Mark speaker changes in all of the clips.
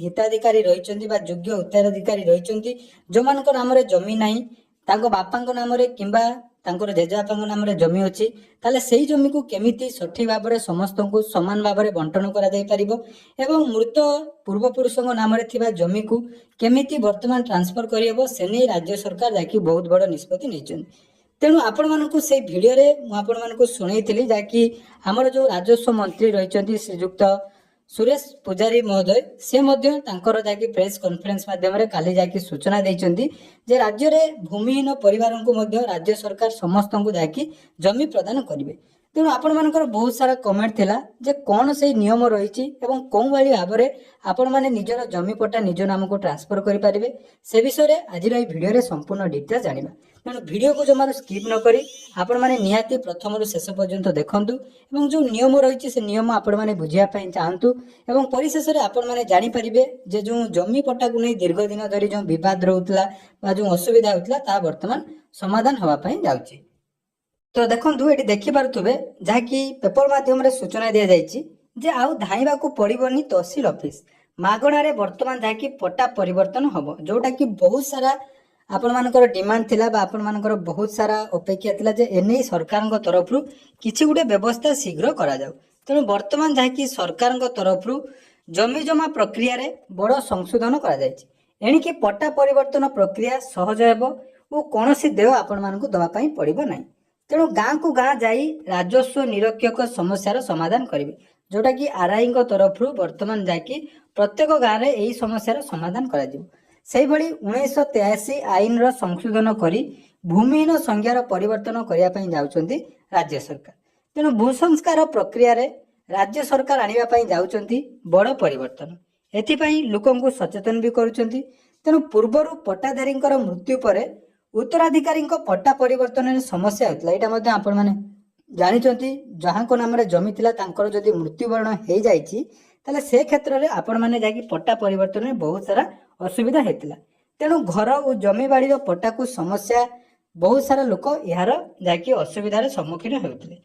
Speaker 1: ହିତାଧିକାରୀ ରହିଛନ୍ତି ବା ଯୋଗ୍ୟ ଉତ୍ତରାଧିକାରୀ ରହିଛନ୍ତି, ଯେଉଁମାନଙ୍କ ନାମରେ ଜମି ନାହିଁ, ତାଙ୍କ ବାପାଙ୍କ ନାମରେ କିମ୍ବା ତାଙ୍କର ଜେଜେବାପାଙ୍କ ନାମରେ ଜମି ଅଛି, ତାହେଲେ ସେଇ ଜମିକୁ କେମିତି ସଠିକ ଭାବରେ ସମସ୍ତଙ୍କୁ ସମାନ ଭାବରେ ବଣ୍ଟନ କରାଯାଇପାରିବ ଏବଂ ମୃତ ପୂର୍ବପୁରୁଷଙ୍କ ନାମରେ ଥିବା ଜମିକୁ କେମିତି ବର୍ତ୍ତମାନ ଟ୍ରାନ୍ସଫର କରିହେବ, ସେ ନେଇ ରାଜ୍ୟ ସରକାର ଯାହାକି ବହୁତ ବଡ଼ ନିଷ୍ପତ୍ତି ନେଇଛନ୍ତି। ତେଣୁ ଆପଣମାନଙ୍କୁ ସେଇ ଭିଡ଼ିଓରେ ମୁଁ ଆପଣମାନଙ୍କୁ ଶୁଣେଇଥିଲି, ଯାହାକି ଆମର ଯେଉଁ ରାଜସ୍ୱ ମନ୍ତ୍ରୀ ରହିଛନ୍ତି ଶ୍ରୀଯୁକ୍ତ ସୁରେଶ ପୂଜାରୀ ମହୋଦୟ, ସେ ମଧ୍ୟ ତାଙ୍କର ଯାହାକି ପ୍ରେସ୍ କନଫରେନ୍ସ ମାଧ୍ୟମରେ କାଲି ଯାହାକି ସୂଚନା ଦେଇଛନ୍ତି ଯେ ରାଜ୍ୟରେ ଭୂମିହୀନ ପରିବାରଙ୍କୁ ମଧ୍ୟ ରାଜ୍ୟ ସରକାର ସମସ୍ତଙ୍କୁ ଯାହାକି ଜମି ପ୍ରଦାନ କରିବେ। ତେଣୁ ଆପଣମାନଙ୍କର ବହୁତ ସାରା କମେଣ୍ଟ ଥିଲା ଯେ କ'ଣ ସେଇ ନିୟମ ରହିଛି ଏବଂ କେଉଁଭଳି ଭାବରେ ଆପଣମାନେ ନିଜର ଜମି ପଟ୍ଟା ନିଜ ନାମକୁ ଟ୍ରାନ୍ସଫର କରିପାରିବେ, ସେ ବିଷୟରେ ଆଜିର ଏହି ଭିଡ଼ିଓରେ ସମ୍ପୂର୍ଣ୍ଣ ଡିଟେଲ୍ସ ଜାଣିବା। ତେଣୁ ଭିଡ଼ିଓକୁ ଜମାରୁ ସ୍କିପ୍ ନ କରି ଆପଣମାନେ ନିହାତି ପ୍ରଥମରୁ ଶେଷ ପର୍ଯ୍ୟନ୍ତ ଦେଖନ୍ତୁ ଏବଂ ଯେଉଁ ନିୟମ ରହିଛି, ସେ ନିୟମ ଆପଣମାନେ ବୁଝିବା ପାଇଁ ଚାହାନ୍ତୁ ଏବଂ ପରିଶେଷରେ ଆପଣମାନେ ଜାଣିପାରିବେ ଯେ ଯେଉଁ ଜମି ପଟ୍ଟାକୁ ନେଇ ଦୀର୍ଘ ଦିନ ଧରି ଯେଉଁ ବିବାଦ ରହୁଥିଲା ବା ଯେଉଁ ଅସୁବିଧା ହେଉଥିଲା, ତାହା ବର୍ତ୍ତମାନ ସମାଧାନ ହେବା ପାଇଁ ଯାଉଛି। ତ ଦେଖନ୍ତୁ, ଏଠି ଦେଖିପାରୁଥିବେ, ଯାହାକି ପେପର ମାଧ୍ୟମରେ ସୂଚନା ଦିଆଯାଇଛି ଯେ ଆଉ ଧାଇଁବାକୁ ପଡ଼ିବନି ତହସିଲ ଅଫିସ, ମାଗଣାରେ ବର୍ତ୍ତମାନ ଯାହାକି ପଟ୍ଟା ପରିବର୍ତ୍ତନ ହବ। ଯୋଉଟାକି ବହୁତ ସାରା ଆପଣମାନଙ୍କର ଡିମାଣ୍ଡ ଥିଲା ବା ଆପଣମାନଙ୍କର ବହୁତ ସାରା ଅପେକ୍ଷା ଥିଲା ଯେ ଏନେଇ ସରକାରଙ୍କ ତରଫରୁ କିଛି ଗୋଟେ ବ୍ୟବସ୍ଥା ଶୀଘ୍ର କରାଯାଉ। ତେଣୁ ବର୍ତ୍ତମାନ ଯାହାକି ସରକାରଙ୍କ ତରଫରୁ ଜମି ଜମା ପ୍ରକ୍ରିୟାରେ ବଡ଼ ସଂଶୋଧନ କରାଯାଇଛି। ଏଣିକି ପଟ୍ଟା ପରିବର୍ତ୍ତନ ପ୍ରକ୍ରିୟା ସହଜ ହେବ ଓ କୌଣସି ଦେୟ ଆପଣମାନଙ୍କୁ ଦେବା ପାଇଁ ପଡ଼ିବ ନାହିଁ। ତେଣୁ ଗାଁକୁ ଗାଁ ଯାଇ ରାଜସ୍ୱ ନିରୀକ୍ଷକ ସମସ୍ୟାର ସମାଧାନ କରିବେ, ଯୋଉଟାକି ଆର୍ଆଇଙ୍କ ତରଫରୁ ବର୍ତ୍ତମାନ ଯାଇକି ପ୍ରତ୍ୟେକ ଗାଁରେ ଏହି ସମସ୍ୟାର ସମାଧାନ କରାଯିବ। ସେଇଭଳି 1983 ଆଇନର ସଂଶୋଧନ କରି ଭୂମିହୀନ ସଂଜ୍ଞାର ପରିବର୍ତ୍ତନ କରିବା ପାଇଁ ଯାଉଛନ୍ତି ରାଜ୍ୟ ସରକାର। ତେଣୁ ଭୂସଂସ୍କାର ପ୍ରକ୍ରିୟାରେ ରାଜ୍ୟ ସରକାର ଆଣିବା ପାଇଁ ଯାଉଛନ୍ତି ବଡ଼ ପରିବର୍ତ୍ତନ। ଏଥିପାଇଁ ଲୋକଙ୍କୁ ସଚେତନ ବି କରୁଛନ୍ତି। ତେଣୁ ପୂର୍ବରୁ ପଟ୍ଟାଧାରୀଙ୍କର ମୃତ୍ୟୁ ପରେ ଉତ୍ତରାଧିକାରୀଙ୍କ ପଟ୍ଟା ପରିବର୍ତ୍ତନରେ ସମସ୍ୟା ହେଉଥିଲା। ଏଇଟା ମଧ୍ୟ ଆପଣମାନେ ଜାଣିଛନ୍ତି। ଯାହାଙ୍କ ନାମରେ ଜମି ଥିଲା, ତାଙ୍କର ଯଦି ମୃତ୍ୟୁବରଣ ହେଇଯାଇଛି, ତାହେଲେ ସେ କ୍ଷେତ୍ରରେ ଆପଣମାନେ ଯାଇକି ପଟ୍ଟା ପରିବର୍ତ୍ତନରେ ବହୁତ ସାରା ଅସୁବିଧା ହେଇଥିଲା। ତେଣୁ ଘର ଓ ଜମି ବାଡ଼ିର ପଟ୍ଟାକୁ ସମସ୍ୟା, ବହୁତ ସାରା ଲୋକ ଏହାର ଯାହାକି ଅସୁବିଧାର ସମ୍ମୁଖୀନ ହେଉଥିଲେ।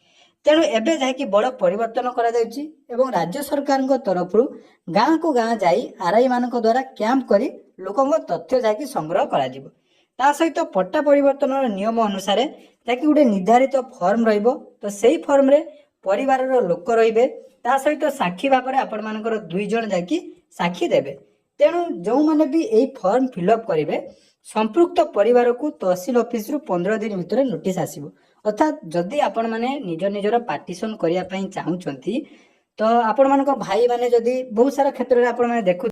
Speaker 1: ତେଣୁ ଏବେ ଯାହାକି ବଡ଼ ପରିବର୍ତ୍ତନ କରାଯାଉଛି ଏବଂ ରାଜ୍ୟ ସରକାରଙ୍କ ତରଫରୁ ଗାଁକୁ ଗାଁ ଯାଇ ଆର୍ଆଇ ମାନଙ୍କ ଦ୍ୱାରା କ୍ୟାମ୍ପ କରି ଲୋକଙ୍କ ତଥ୍ୟ ଯାହାକି ସଂଗ୍ରହ କରାଯିବ। ତା ସହିତ ପଟ୍ଟା ପରିବର୍ତ୍ତନର ନିୟମ ଅନୁସାରେ ଯାହାକି ଗୋଟେ ନିର୍ଦ୍ଧାରିତ ଫର୍ମ ରହିବ। ତ ସେଇ ଫର୍ମରେ ପରିବାରର ଲୋକ ରହିବେ, ତା ସହିତ ସାକ୍ଷୀ ଭାବରେ ଆପଣମାନଙ୍କର 2 ଜଣ ଯାଇକି ସାକ୍ଷୀ ଦେବେ। ତେଣୁ ଯେଉଁମାନେ ବି ଏଇ ଫର୍ମ ଫିଲ୍ଅପ୍ କରିବେ, ସମ୍ପୃକ୍ତ ପରିବାରକୁ ତହସିଲ ଅଫିସରୁ 15 ଦିନ ଭିତରେ ନୋଟିସ୍ ଆସିବ। ଅର୍ଥାତ୍ ଯଦି ଆପଣମାନେ ନିଜ ନିଜର ପାର୍ଟିସନ କରିବା ପାଇଁ ଚାହୁଁଛନ୍ତି, ତ ଆପଣମାନଙ୍କ ଭାଇମାନେ ଯଦି ବହୁତ ସାରା କ୍ଷେତ୍ରରେ ଆପଣମାନେ ଦେଖୁ